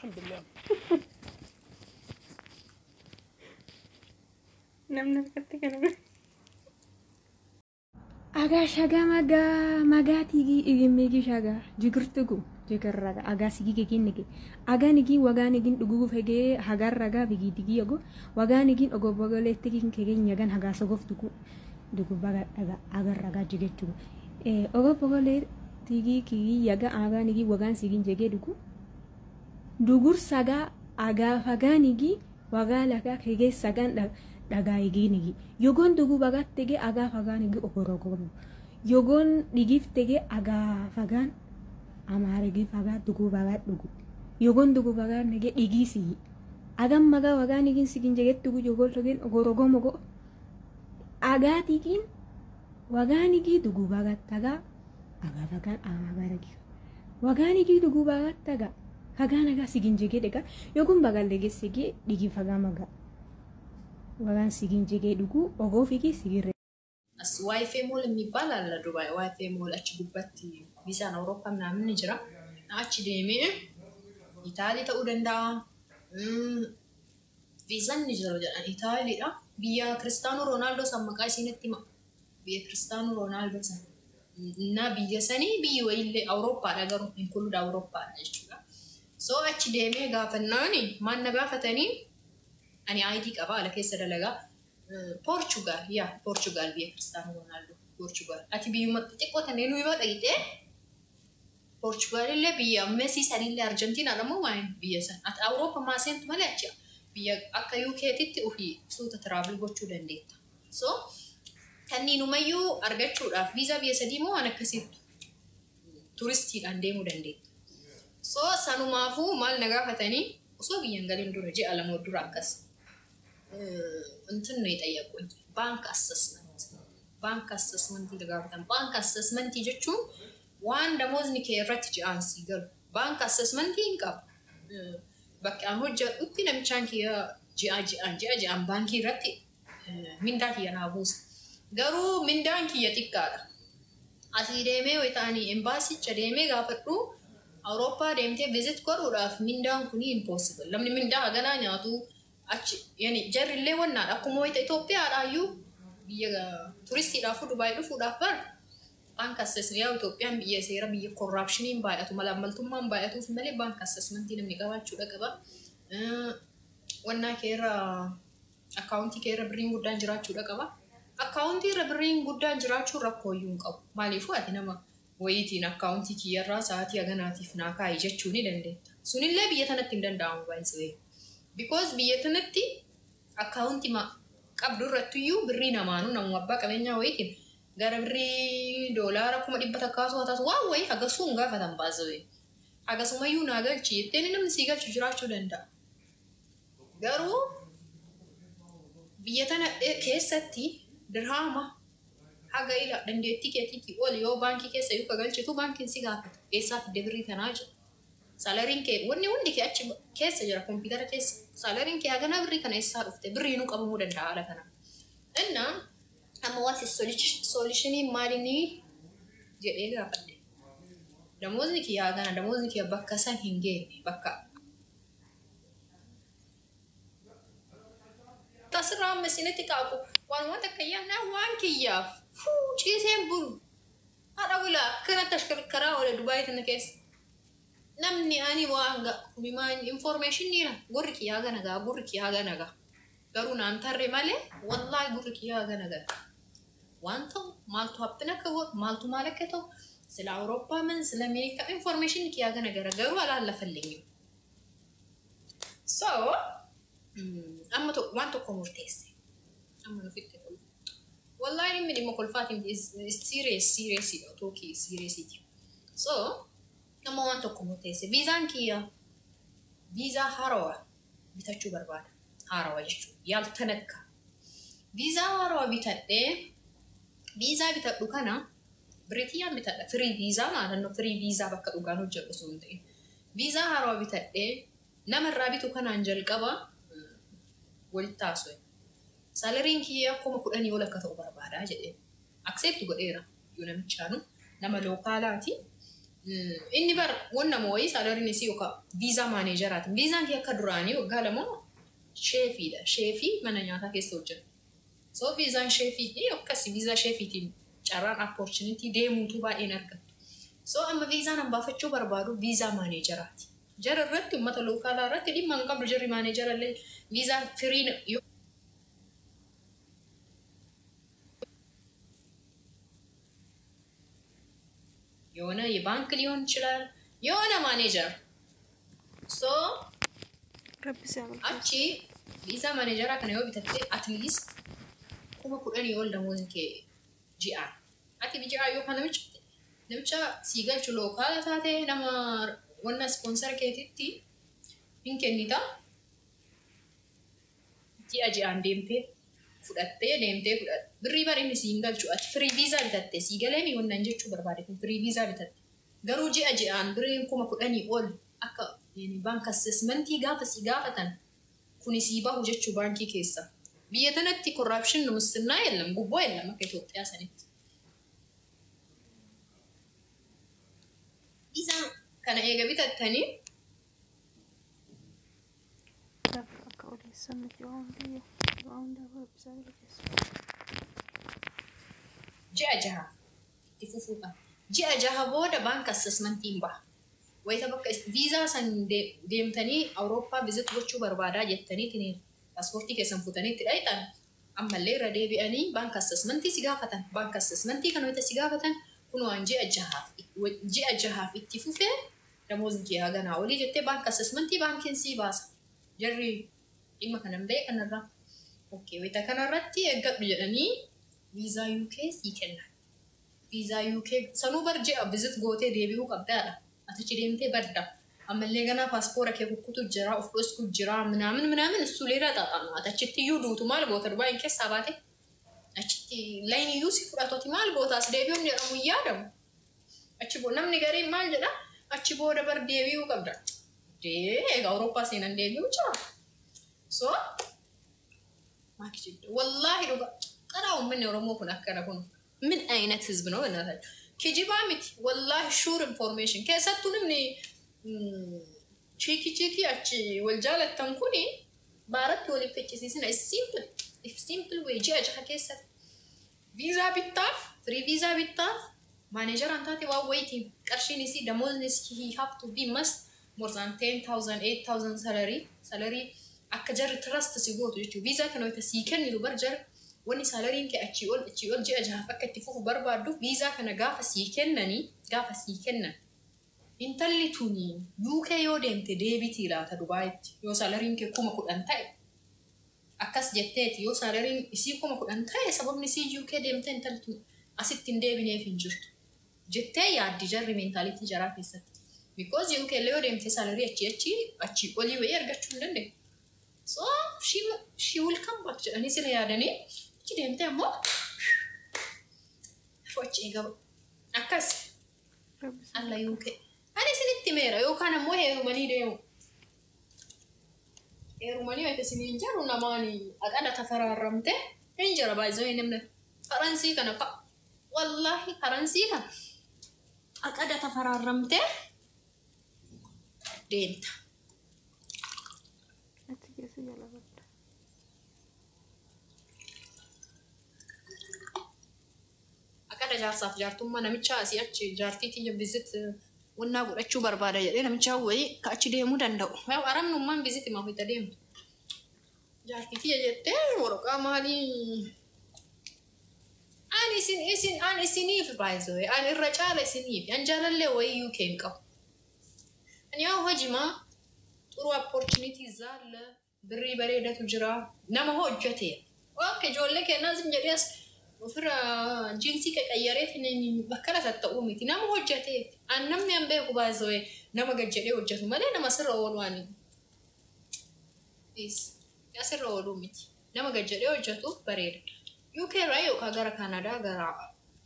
الحمد لله. Namni harkatti kana. Agaa shagaa magaa magaa tigii igimigi shagaa jigirtugu jigirraga agaa sigi geginige agaa nigin wagaa nigin dhugugu fegee hagarraga bigidigi ogo wagaa nigin ogo bogoleettigin kegen nyagan hagaa sogof dugu dugu baga dhaga agarraga jigechugu ogo bogolee tigi kigi yaga agaa nigi wagaan sigin jegee dugu dugur sagaa agaa fagaa nigi wagaa lagaa kegee sagan dhagaa iginigi yogon dugu bagattege agaa fagaan igi ogorogomu yogon dhigiftege agaa fagaan amaarigi fagaa dugu bagaa dhugu yogon dugu bagaa nege dhigii sigi agan magaa wagaan igin sigin jegettugu yogon logen ogorogomogo agaatigin wagaan igi dugu bagattaga agaa fagaan amaarigi wagaan igi dugu bagattaga fagaan agaa sigin jege dhega yogon bagallege sigi dhigi fagaa magaa wagaan sigin jegee dhugu ogoofigi sigirre. As WiFi Mall የሚባል አለ ዱባይ። WiFi Mall achi gubbatti viisaan Awurooppaa ምናምን ni jira. Achi deemee Itaalii ta'uu danda'a. Viisaan ni jira jedhan Itaaliidha. Biyya Kiristaanoo Roonaaldoo san maqaa isinitti hima. Biyya Kiristaanoo Roonaaldoo san. Na biyya sanii biyyi wayiillee Awurooppaadha, garuu hin kulluudha, Awurooppaadha jechuudha. So achi deemee gaafannaani maal na gaafatanii, ani ID qaba, ala keessa dalagaa. Poorchugaal, yaa Poorchugaal, biyya Kiristaanoo Roonaaldoo Poorchugaal. Ati biyyuma xixiqqoo tanneen nuyi yoo dhaqxee Poorchugaal illee biyya Mesii sanillee Arjentiinaadha moo waan biyya san. Ati Awurooppaa maa seentu malee achi biyya akka UKtitti ofii suuta travel gochuu dandeetta. So kanniinumayyuu argachuudhaaf viizaa biyya sadii moo waan akkasiitu turistiidhaan deemuu dandeetta. So sanumaafuu maal na gaafatanii, osoo biyyan galin dura ji'a 2 dura akkas እንትን ነው የጠየቁኝ። Bank assessment, bank assessment gaafatan. Bank assessment jechuun waan damoonni kee irratti ji'aan sii galu. Bank assessment hin qabu. Bakki an hojjedhutti namichaan kiyya ji'a ji'aan ji'a ji'aan baankii irratti mindaa kiyya naa buusa. Garuu mindaan kiyya xiqqaadha. Asii deemee wayitaanii embaasicha deemee gaafadhu, Awurooppaa deemtee visit godhuudhaaf mindaan kuni impossible. Namni mindaa haganaa nyaatu achi yani jarrillee wannaadha. Akkuma wayita Itoophiyaadhaayyuu biyya turistiidhaaf Dubaay dhufuudhaaf bar bank assessment, yaa Itoophiyaan biyya seera biyya corruptioniin baay'atu, malaammaltummaan baay'atuuf malee bank assessmentii namni qabaachuudha qaba. Wannaa keerra akkaawuntii keerra birriin guddaan jiraachuudha qaba. Akkaawuntii irra birriin guddaan jiraachuun rakkoo iyyuu hin qabu. Maaliifuu ati nama wayiitiin akkaawuntii kiyyarraa sa'aatii haganaatiif naa kaa'i jechuu ni dandeetta. Sunillee biyya tanatti hin danda'amu baay'isee. Because biyya tanatti akkaawuntii qabdu irrattiyyuu birrii namaanuu namuma abbaa qabeenyaa wayiitiin gara birrii doolaara 100,000 haa taatu waan wayii hagasuu hin gaafatan baasawee. Hagasumayyuu naa galchi jetteen namni sii galchu jiraachuu danda'a. Garuu biyya tana keessatti dirhaama haga ila dandeettii keetiitii ol yoo baankii keessa yoo galchitu baankiin si gaafata. Eessaa fidde birrii tanaa jedha. Salaryiin kee wanni hundi kee achi keessa jira, kompiitara keessa. Salaryiin kee hagana, birrii kana eessaa dhufte, birriinuu qabamuu danda'a haala kana. Inna amma waasi solutionii maalinii jedhee gaafadhe. Damoonni kiyya hagana, damoonni kiyya bakka san hin geenye, bakka tasirraa amma isinitti qaaqu waan waan takka yaa waan kiyyaaf fuu ciiseen bulu haadha wila akkanatti ashkarkaraa oole Dubaayii tana keessa. Namni ani waan kunimaan information niira gurri kiyyaa hagana gaa, gurri kiyyaa hagana gaa, garuu naan tarre malee wallaahi gurri kiyyaa hagana gaa. Waan ta'u maaltu haphina akka godhu maaltu maal akka ta'u ስለ አውሮፓ ምን ስለ አሜሪካ information kiyyaa hagana gara, garuu alaalafallenyum. So amma waan tokko murteesse. Amma nufitti kolfa. Wallaahi dhimmi dhimma kolfaatiin serious, serious tookii seriousiiti. So amma waan tokko murteesse. Viizaan kiyya viizaa haarawaa bitachuu barbaada. Haarawaa jechuudha. Yaaltanakka. Viizaa haarawaa bitadhee, viizaa bitadhu kana Biriitiyyaan bitadha. Free viizaa maalannoo free viizaa bakka dhugaan hojjedhu osoo hin ta'in. Viizaa haarawaa bitadhee namarraa bitu kanaan jalqaba walitti haasa'e. Salaryiin kiyya 10,000 ol akka ta'u barbaadaa jedhee. Accept godheera. Yoo namichaanu nama localaati. Inni bar wanna wayii salaryn isii yookaan viizaa manageraati. Viizaan kee akka duraanii waggaa 2 chefiidha. Chefii mana nyaataa keessa hojjeta. So viizaan chefii akkasi viizaa chefiitiin carraan opportunity deemuutu baay'een argattu. So amma viizaan an baafachuu barbaadu viizaa manageraati. Jara irratti, uummata localaa irratti dhimma hin qabdu. Jarri managerallee viizaa free yoo የሆነ የባንክ ሊሆን ይችላል፣ የሆነ manager። So Rabbi si haa milkeessu. Achi viizaa manageraa kana yoo bitatte, at least 10,000 ol damoonni kee ji'aan. Ati ji'aa yookaan namicha sii galchu locala taate, nama wanna sponsor keetitti hin kennita. Ji'a ji'aan deemtee fudhattee, deemtee fudhatte. Birrii bara inni siin galchu, ati free viizaa bitatte, sii galeemi wannan jechuu barbaade kun, free viizaa bitatte. Garuu ji'a ji'aan birriin 10,000 ol akka bank assessmentii gaafa si gaafatan kuni sii bahu jechuu baankii keessa. Biyya tanatti corruption, ሙስና የለም፣ ጉቦ የለም akka Itoophiyaa sanitti. Viizaa kana eega bitattanii Lafa akka odeessan miti waan biyya waan hundaaf Rabbi si haa milkeessu. Ji'a 6 itti fufuu qaba. Ji'a 6 booda bank assessmentiin baha. Wayita bakka viizaa san deemtanii Awurooppaa visit gochuu barbaadaa jettanii paaspoortii keessan fuutanii itti dhayitan, ammallee irra deebi'anii bank assessmentii si gaafatan. Bank assessmentii kana wayita si gaafatan, kun waan ji'a 6f itti fufee, damoosni kee haganaa olii jettee bank assessmentii baankiin sii baasa. Jarri dhimma kana hin beekanirraa. Okay, wayita kanarratti eeggadhu jedhanii viizaa UK sii kennan. Viizaa UK sanuu bar ji'a visit gootee deebi'uu qabdaadha. Atichi deemtee badda. Ammallee ganaa paaspoora kee kukkutu jira, of dhosku jira, ምናምን ምናምን እሱ ሌላ ጣጣ ነው። Ati achitti iyyuu duutu maal goota Dubaayin keessaa baate? Achitti layni iyyuu si fudhatu, ati maal goota as deebi'uun jedhamu hin yaadamu. Achi booda namni gariin maal jedha? Achi booda bar deebi'uu qabda. Dee egaa Awurooppaa seenan deebi'uu jira. So wallaahi dhuga qaraa uummanni Oromoo kun akkana kun ምን አይነት ህዝብ ነው? በእናታችሁ kijibaa miti, wallaahi, sure information. Keessattuu namni chiikii chiikii achi wal jaalattan kuni baaratti waliif ficcisiisina. Is simple, if simple way, ji'a 6 keessatti viizaa bittaaf, free viizaa bittaaf, manageraan taate waan wayitiin qarshiin isii, damoonni isii, he have to be must more than 10,000, 8,000 salary akka jarri trust si gootu jechuudha. Viizaa kana wayita sii kennitu bar jarri wanni salaryn kee achii ol ji'a 6f akka itti fufu barbaaddu, viizaa kana gaafa sii kennanii, gaafa sii kennan, intalli tuni UK yoo deemte deebitii laata Dubaayitti yoo salaryn kee 10,000 ta'e akkas jetteeti, yoo salaryn isii 10,000 ta'e, sababni isii UK deemte intalli tun asitti hin deebineef hin jirtu jettee yaaddi jarri mentality jaraa keessatti. Because UK illee yoo deemte salary achii olii wayii argachuu hin dandeettu. So she will come back jedhanii sila yaadanii achi deemtee ammoo achi eegaba. Akkas Rabbi si alla UK. Ani isinitti meera yookaan ammoo heerumanii deemu. Heerumanii wayita isiniin jedhu, namaani aqada tafaraarramte hin jira baay'ee namni faransii kana fa'a. Wallaahi faransii kana aqada tafaraarramte deemta. Achi keessa jala badda. Aqada jaarsaaf jaartummaa namicha asii achi jaartii tiyya visit wannaa godhachuu barbaada jedhee namicha wayii ka achi deemuu danda'u. Yaa aramnummaan visit maaf itti deemtu. Jaartii tiyya jettee waraqaa maalii. Ani isin isin an isiniif baay'isoo, an irra caala isiniif, an jaalallee wayii UK hin qabu. Ani yaa hojimaa ጥሩ opportunity zaalla birrii bareedatu jira nama hojjete. Akka ijoollee kennaa zim jedhee as ofirra jiinsii qaqayyareef bakka lafa miti, nama hojjeteef. An namni an beeku baay'isoo nama gad jedhee hojjetu malee nama sirra oolu ani. Asirra ooluu miti. Nama gad jedhee hojjetuuf bareeda. UK irraa yookaan gara Kaanadaa, gara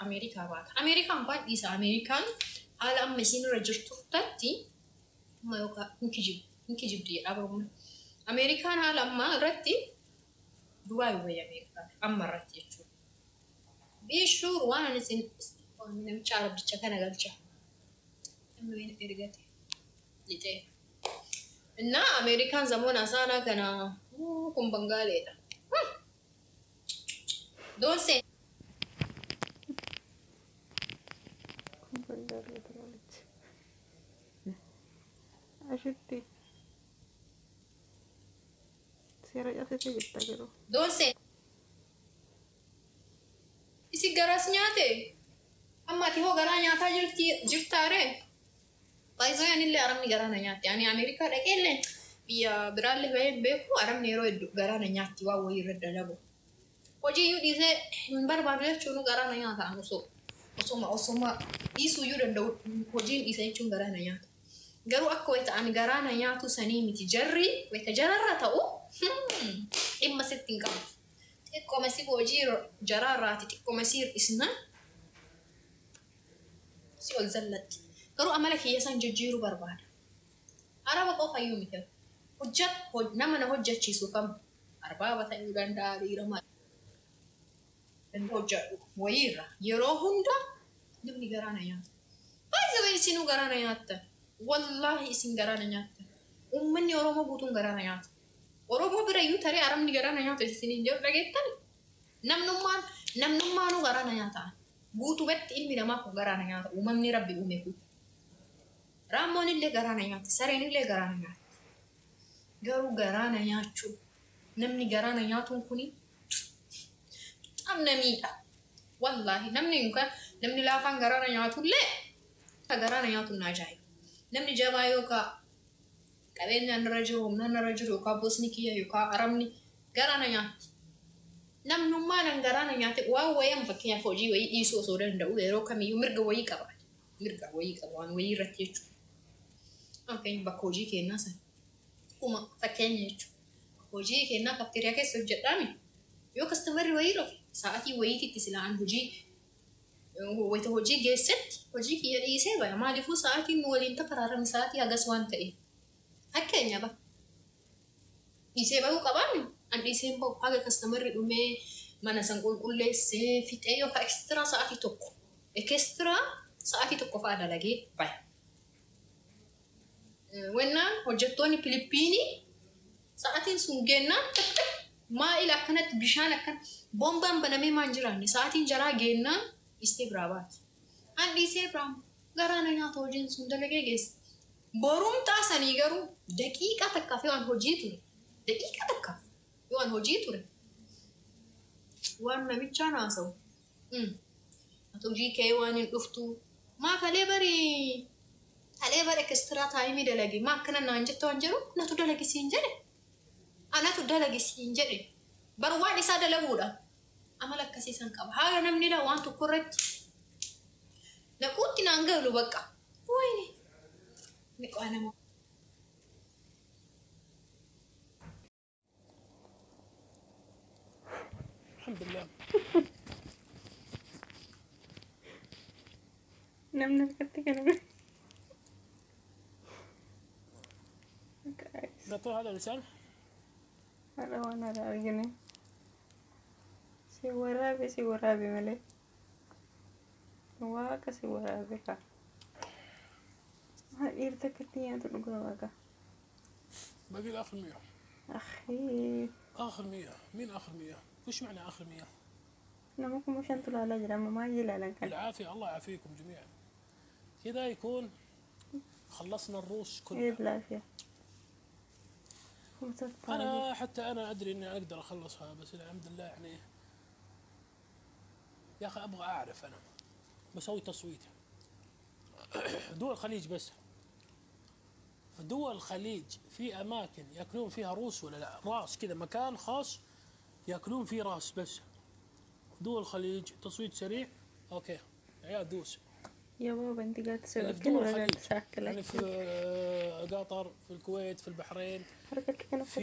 Ameerikaa baata. Ameerikaan kun dhiisa. Ameerikaan haala amma isiin irra jirtu tatti amma yookaan hin kijibu. Hin kijibdi jedhaa barumsa. Ameerikaan haala ammaa irratti Dubaay wayya Ameerikaan amma irratti jechuudha. Be sure waan ani isin namicha arabdicha kana galcha. Namni ergate. Lixee. Innaa Ameerikaan zamoona saanaa kana kun Bangaaleedha. Don't say Kun Bangaaleedha walitti. Ashitti. Seera cabsitee jirta garuu. Don't say. Isi garaas nyaate? Amma ati hoo garaa nyaataa jirti jirtaare? Baay'isoo anillee arabni garaa na nyaatti. Ani Ameerikaa dhaqeellee biyya biraallee bahee beeku arabni yeroo hedduu garaa na nyaatti waan wayii irra dalagu. Hojii iyyuu dhiisee hin barbaadu jechuun garaa na nyaata an osoo osoma dhiisuu iyyuu danda'u hojiin dhiisa jechuun garaa na nyaata. Garuu akka wayita ani garaa na nyaatu sanii miti jarri wayita jararra ta'u dhimma sitti hin qabu. Xiqqooma si hojii jaraarraati xiqqooma si hir'isnaan si ol zallatti. Garuu amala kiyya san jijjiiruu barbaada. Araba qofa iyyuu miti. Hojjat nama na hojjechiisu kam arbaaba ta'uu danda'a dhiira maal hojjedhu wayiirra yeroo hunda namni garaa na nyaata. Baay'ee isinuu garaa na nyaattan. Wallaahi isin garaa na nyaattan. Uummanni Oromoo guutuun garaa na nyaata. Oromoo bira iyyuu taree arabni garaa na nyaata isiniin jedhu dhageettan. Namnummaan namnummaanuu garaa na nyaata. Guutumatti ilmi namaa kun garaa na nyaata. Uumamni Rabbi uume kun. Raammoon illee garaa na nyaatti. Sareen illee garaa na nyaatti. Garuu garaa na nyaachuu namni garaa na nyaatuun kuni በጣም na miidha. Wallaahi namni yookaan namni laafaan garaa na nyaatullee ka garaa na nyaatu na ajaa'iba. Namni jabaa yookaan qabeenyaan irra jiru humnaan irra jiru yookaan bosni kiyya yookaan arabni garaa na nyaatti. Namnummaan an garaa na nyaate waan wayii fakkeenyaaf hojii wayii dhiisuu osoo danda'u yeroo kamiyyuu mirga wayii qaba. Mirga wayii qaba waan wayii irratti jechuudha. Fakkeenya bakka hojii kennaa sana. Akkuma fakkeenya jechuudha. Hojii kennaa kafteeriyaa keessa hojjedhaami. Yoo kastamarri wayii dhufe sa'aatii wayiititti silaa an hojii wayita hojii geessetti hojii kiyya dhiisee baya. Maaliifuu sa'aatiin nu waliin tafaraarame sa'aatii hagas waan ta'eef. Fakkeenya ba. Dhiisee bahuu qabaami. An dhiisee hin bahu haga kastamarri dhumee mana san qulqulleessee fixee yookaan ekstiraa sa'aatii tokko. Ekstiraa sa'aatii tokko fa'aa dalagee baya. Wennaan hojjettoonni Filiippiinii sa'aatiin sun geennaan maa'ila akkanatti bishaan akkan bombaan banamee maan jiraanne sa'aatiin jaraa geennaan dhiistee biraa baati. An dhiisee biraa garaa na nyaata hojiin sun dalagee geesse. Borumtaa sanii garuu daqiiqaa takkaaf yoo an hojii ture daqiiqaa takkaaf yoo an hojii ture waan namichaan haasa'u. Ati hojii kee waan hin dhuftu maa kalee barii kalee bara ekstiraa taayimii dalage maa akkana naan jettu waan jedhu natu dalage siin jedhe. Anatu dalage siin jedhe. Bar waan isaa dalaguudha. Amala akkasii san qaba. Haala namni laa waan tokko irratti naquutti naan galu bakka. Wayne. Miqaa nama. الحمد لله. Namni harkatti kana Guys, دكتور هذا لسان haadha waan haaraa argine. Si waraabe si waraabe malee. Waaqa si waraabe kaa. Maal dhiirta akkatti nyaatu dhugaa waaqa. باقي لي اخر 100. Akhii. اخر 100 مين اخر 100؟ وش معنى اخر 100؟ Nama kuma shantu ilaalaa jira amma maal ilaalan kana. بالعافيه الله يعافيكم جميعا. كذا يكون خلصنا الروس Ee كلها. بالعافية. Kuma saddeet. انا حتى انا ادري اني اقدر اخلصها بس الحمد لله يعني يا اخي ابغى اعرف انا بسوي تصويت دول الخليج بس في دول الخليج في اماكن ياكلون فيها روس ولا لا؟ راس كذا مكان خاص ياكلون فيه راس بس. دول الخليج تصويت سريع. okay عيال دوس. يا بابا انت قاعد تسوي اللي في اكل دول ولا قاعد الخليج تاكل يعني في اكل؟ قطر، في الكويت، في البحرين، حركتك انا في